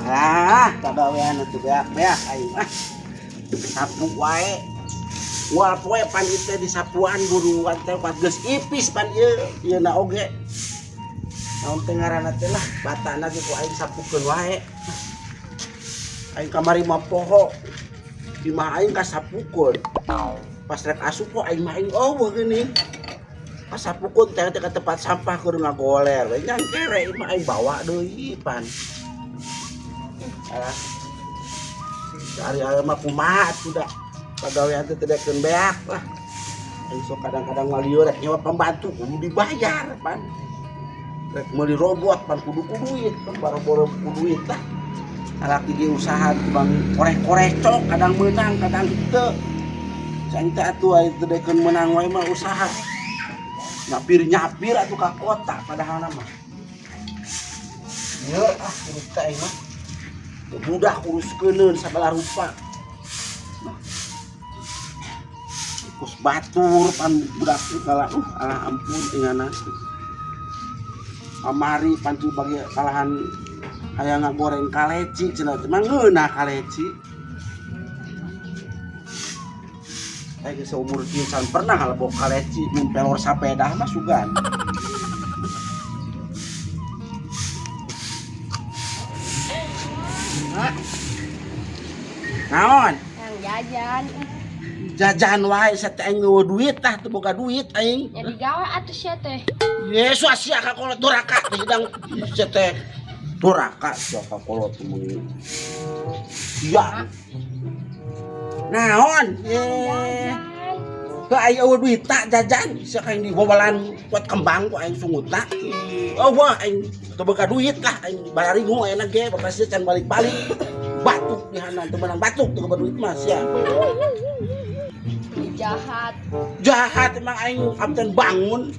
Ah, kagawean atuh beak-beak aing ah. Sapu wae. Moal poe pan ieu teh disapuan buruan teh pas geus ipis pan ieu ieu na oge. Naon teh ngaranna teh lah, batana ge ku aing sapukeun wae. Aing kamari mah poho. Imah aing kasapukeun. Pas rek asup kok aing mah aing eueuh geuning. Kasapukeun teh teh ka tempat sampah keur ngagoler we nyangkere imah aing bawa deui pan. Alah. Cari aya mah kumaha atuh da. Pagawean teh teu daekeun beak lah. Aing sok kadang-kadang mah lieur rek nyewa pembantu kudu dibayar pan. Rek meuli robot pan kudu ku duit, pan boro-boro ku duit lah. Salaki ge usaha bang koreh-koreh cok kadang meunang kadang henteu. Saing teh atuh aya teu daekeun meunang wae mah usaha. Nyapir-nyapir atuh ka kota padahal mah. Ieu ah urut teh aing mah. Budak uruskeun sagala rupa. Kus batur pan budak kala alah ampun tingana. Kamari pan bagi kalahan hayang ngagoreng kaleci cenah teh mah ngeunah kaleci. Aing seumur kieu can pernah ngalebok kaleci mun pelor sapedah mah sugan. Naon? Yang jajan. Jajan wae sia teh aing eueuh duit tah teu boga duit aing. Ya digawe atuh sia teh. Yesus sia ka kolot doraka teh hidang sia teh. Doraka sia ka kolot mun. Iya. Naon? Heuh aing eueuh duit tak jajan sia ka aing dibawalan kuat kembang ku aing sungutna. Eueuh aing teu boga duit lah aing bararingu ayeuna ge bapak sia can balik-balik. Batuk di hanan teu meunang batuk teu boga duit mah sia. Jahat. Jahat emang aing kapten bangun.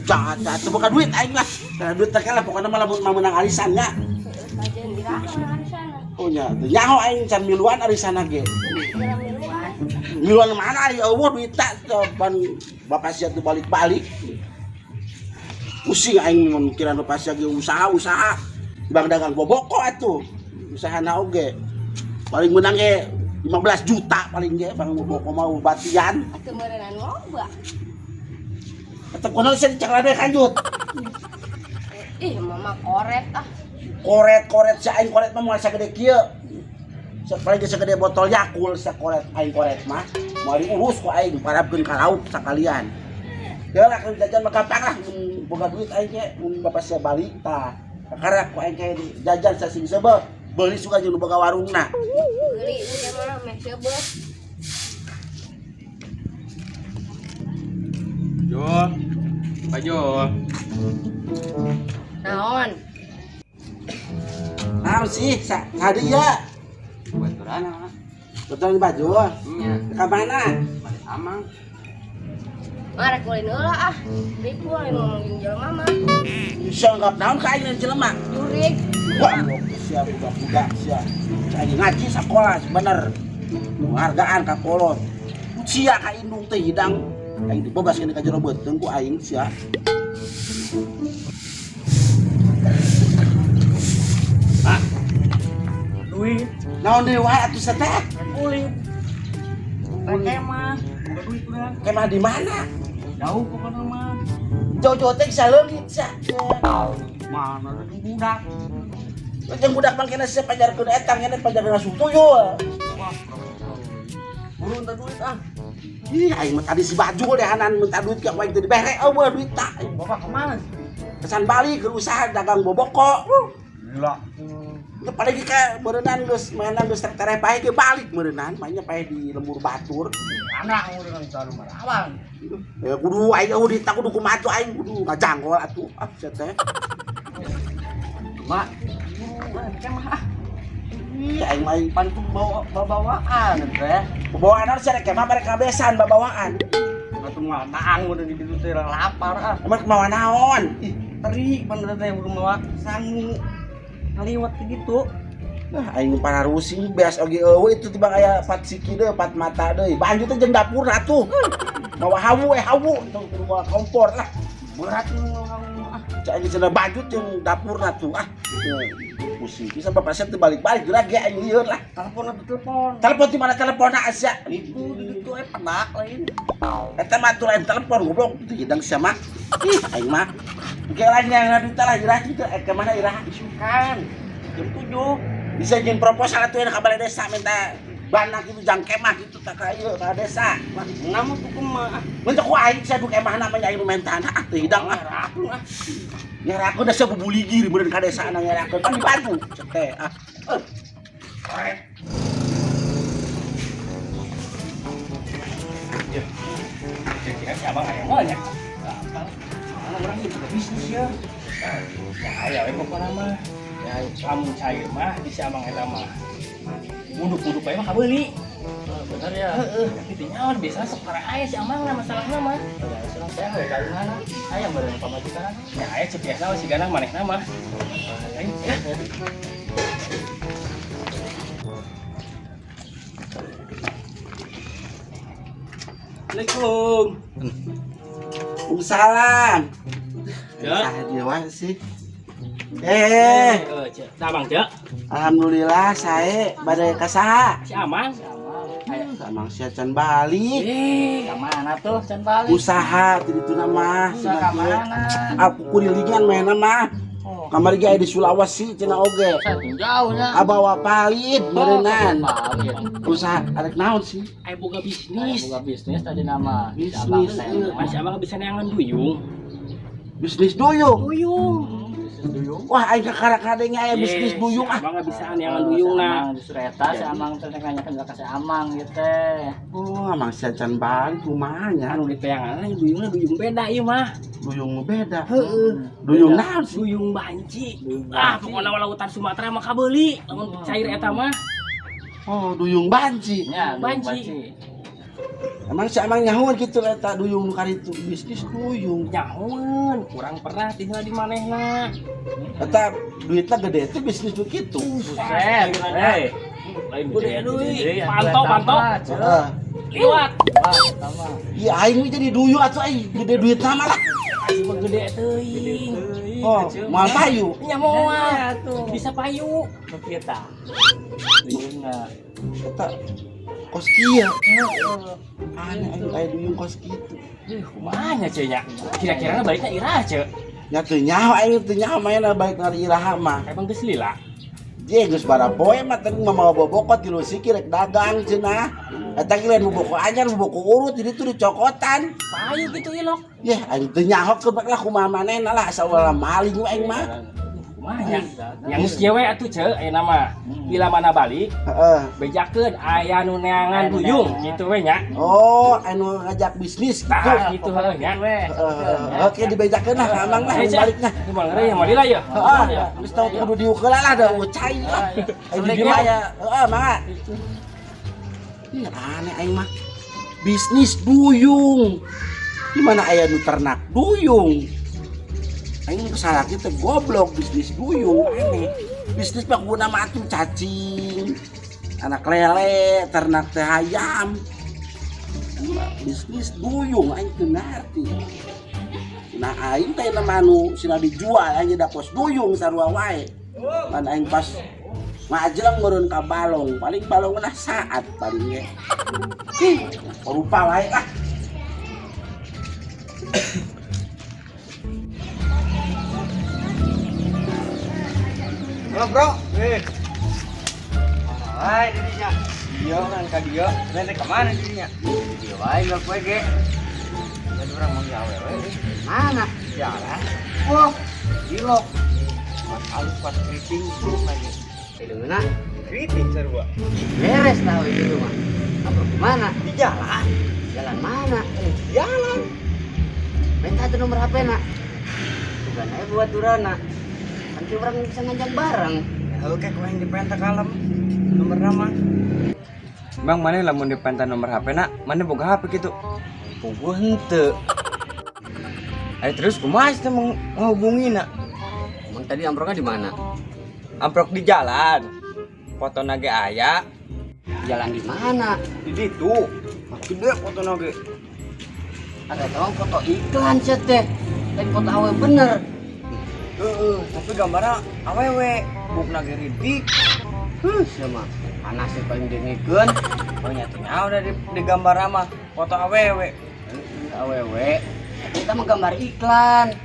Jahat, jahat teu boga duit aing lah. Nah, duit teh lah pokona mah lamun meunang arisan nya. Kajian diraha meunang arisan. Oh nya, teu nyaho aing can miluan arisan ge. Miluan. Miluan mana ari eueuh duit tak pan bapak sia teu balik-balik. Pusing aing mun mikiran bapak sia ge usaha-usaha. Bang dagang boboko atuh. Usahana oge. Paling menang ge 15 juta paling ge bang boboko mau batian. Atuh meureunnan loba. Tetep kono sia dicaklan we kanjut. Ih, mama koret ah. Koret-koret sia aing koret mah moal sagede kieu. Paling ge sagede botol Yakult sia koret aing koret mah. Moal diurus ku aing parabkeun ka lauk sakalian. Deui lah kalau jajan mah gampang lah mun boga duit aing ge mun bapak sia balik tah. Kakarak ku aing ge jajan sasing seubeuh. Beuli suka jeung nu boga warungna. Beuli teh mah meh seubeuh. Jul. Pak Jul. Naon? Naon sih? Sadi ya? Baturan apa? Baturan baju. Iya. Ka mana? Balik amang. Marek ulin heula ah. Ripu lain ngomong jeung jelema mah. Bisa anggap naon ka aing jelema? Jurig. Wah, sia budak-budak sia. Aing ngaji sakola bener. Penghargaan ka kolot. Sia ka indung teh hidang. Aing dibebaskeun ka jero beuteung ku aing sia. Pak. Duit. Naon deui wae atuh sia teh? Kulit. Kemah. Boga duit urang. Kemah di mana? Jauh pokoknya mah. Jauh-jauh teh bisa leungit sia. Mana ada budak. Jeung budak mah kena sia pajarkeun etang kena pajarkeun asup tuyul. Wah, buru minta duit ah. Ih, aing mah tadi si baju dehanan minta duit ka aing teu dibere eueuh duit tah. Bapak kemana sih? Kesan balik ke usaha dagang boboko. Gila. Nya paling ka meureunnan geus mainan geus tereh pae ge balik meureunnan, mainnya pae di lembur batur. Anak meureunnan selalu marawan. Ya kudu aing eueuh duit kudu kumaha atuh aing kudu ngajanggol atuh ah sia teh. Mak, kemah ah. Ih, aing mah pan bawa babawaan teh. Babawaan harus rek kemah mereka besan babawaan. Atuh mah taang udah di ditu teh lapar ah. Emang mawa naon? Ih, teri pan teh udah mawa sangu. Ngaliwat gitu. Nah, aing para rusing beas oge eueuh itu tibang aya 4 siki deui, 4 mata deui. Banjut teh jeung dapurna atuh. Mawa hawu hawu tong kudu mawa kompor lah. Berat nu hawu ah. Cak aing cenah banjut jeung dapurna tuh ah. Pusing bisa bapak saya tuh balik-balik geura ge aing lieur lah. Telepon atuh telepon. Telepon di mana teleponna sia? Itu di ditu we pedak lain. Eta mah atuh lain telepon goblok teu hidang sia mah. Ih aing mah. Ge lain yang duit lah iraha kitu ka mana iraha? Isukan. Jam 7. Bisa jeung proposal atuh ka balai desa minta bana kitu jang kemah kitu tak ka ieu ka desa. Namun tuh kumaha? Mun teu ku aing sia du kemahna mah aing nu mentana ah teu hidang ah. Ngeraku ah. Ngeraku da sia bubuligir meureun ka desa na ngerakeun kan dibantu cek teh ah. Ya. Kira-kira si abang aya moal nya? Mana urang juga bisnis ya. Ya aya we pokona mah. Ya lamun cair mah di si abang eta mah. Buduk-buduk bae mah kabeuli. Bener ya. Heeh, tapi teh nyaon biasana sok para aya si amang lah masalahna mah. Ya senang saya we ka mana? Aya meureun pamajikan. Ya aya cek biasa we sigana manehna mah. Ayo, ya. Assalamualaikum. Waalaikumsalam. Ya. Saha sih? Cek. Nah, Bang, Cek. Alhamdulillah sae bade ka saha? Si Amang. Si Amang. Amang sia can balik. Ka mana tuh can balik? Usaha ti dituna mah. Usaha ka mana? Aku kurilingan mainna mah. Kamari ge aya di Sulawesi cenah oge. Jauh nya. Abawa palit meureunnan. Palit. Usaha arek naon sih? Aya boga bisnis. Boga bisnis tadi nama. Bisnis. Mas Amang bisa neangan duyung. Bisnis duyung. Duyung. Bisnis duyung. Wah, aing kakara-kadenge aya bisnis duyung ah. Amang bisa neangan duyung na. Justru eta si Amang teh nanyakeun ka si Amang ieu teh. Oh, Amang sia can balik kumaha nya? Anu diteangan duyungna duyung beda ieu mah. Duyung beda. Heeh. Duyung naon sih? Duyung banci. Ah, pokokna lautan Sumatera mah kabeuli lamun cair eta mah. Oh, duyung banci. Nya, duyung Banci. Emang si Amang nyahoan kitu eta duyung nu karitu bisnis duyung. Nyahoan, kurang pernah tinggal di manehna. Eta duitna gede teh bisnis nu kitu. Buset, hei. Lain gede deui. Pantau, pantau. Heeh. Liwat. Iya aing mah jadi duyung atuh aing gede duitna mah lah. Aing mah gede teuing. Oh, moal payu. Nya moal. Bisa payu. Nu kieu tah. Duyungna. Eta kos kieu. Aneh aing aya duyung kos kitu. Duh, kumaha nya ceu nya? Kira-kirana balikna iraha ceu? Nya teu nyaho aing teu nyaho mainna balik na iraha mah. Emang geus lila. Je geus barapoe mah teh mamawa bobokot di lusiki rek dagang cenah. Eta ge lain boboko anyar boboko urut jadi tuh dicokotan. Payu kitu ilok. Yeh aing teu nyaho keun lah kumaha manehna lah asa ulah maling we aing mah. Kumaha nya? Yang geus kieu we atuh ceu ayeuna mah. Bila mana balik Heeh. bejakeun aya nu neangan duyung kitu we nya. Oh, anu ngajak bisnis gitu. Tah kitu heuh nya. Heeh, oke dibejakeun lah ka Amang lah baliknya. Ini moal ngeri moal lila ya. Heeh, geus tau kudu diukeun lah da cai lah. Aing di dieu aya, heeh mangga. Ih, aneh aing mah. Bisnis duyung. Di mana aya nu ternak duyung? Aing salah kitu goblok bisnis duyung aneh. Bisnis mah guna mah atuh cacing, anak lele, ternak teh ayam. Bisnis duyung aing teu ngarti. Nah aing teh nama anu sina dijual aing da pos duyung sarua wae. Pan aing pas ngajleng meureun ka balong, paling balongna saat paling ge. Ih, rupa wae lah. Halo bro. Hai dirinya. Iya kan ka dieu. Nanti ke mana dirinya? Dieu wae enggak poe ge. Jadi urang mau gawe we. Mana? Jalan. Wah, gilok. Mas alus pas keriting lagi. Hidungna Keriting sarua. beres tahu itu mah. Apa di mana? Di jalan. Jalan mana? Jalan. Minta tuh nomor HP nak. Bukan aja buat durana. Nanti orang bisa ngajak bareng. Oke, kau yang dipenta kalem. Nomor nama. Bang, mana lamun dipenta nomor HP nak? Mana boga HP gitu? Boga henteu. Ayo terus kumaha sih mau ngehubungi nak? Emang tadi amproknya di mana? Amprok di jalan. Foto nage aya. Jalan di mana? Di situ. Gede foto nage. Ada tahu foto iklan sih teh. Lain foto awe bener. Heeh, tapi gambarna awewe, buukna ge rintik. Huh, sia mah. Panas sih paling dengikeun. Oh nya teh nyaho da di gambar mah foto awewe. Heeh, awewe. Tapi eta mah gambar iklan.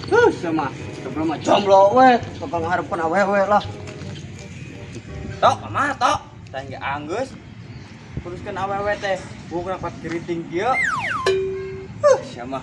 Huh, sia mah. Sebelum mah jomblo we, tukang ngaharepkeun awewe lah. Tok, mah tok. Tah ge anggeus. Teruskeun awewe teh, buukna pat keriting kieu. Huh, sia mah.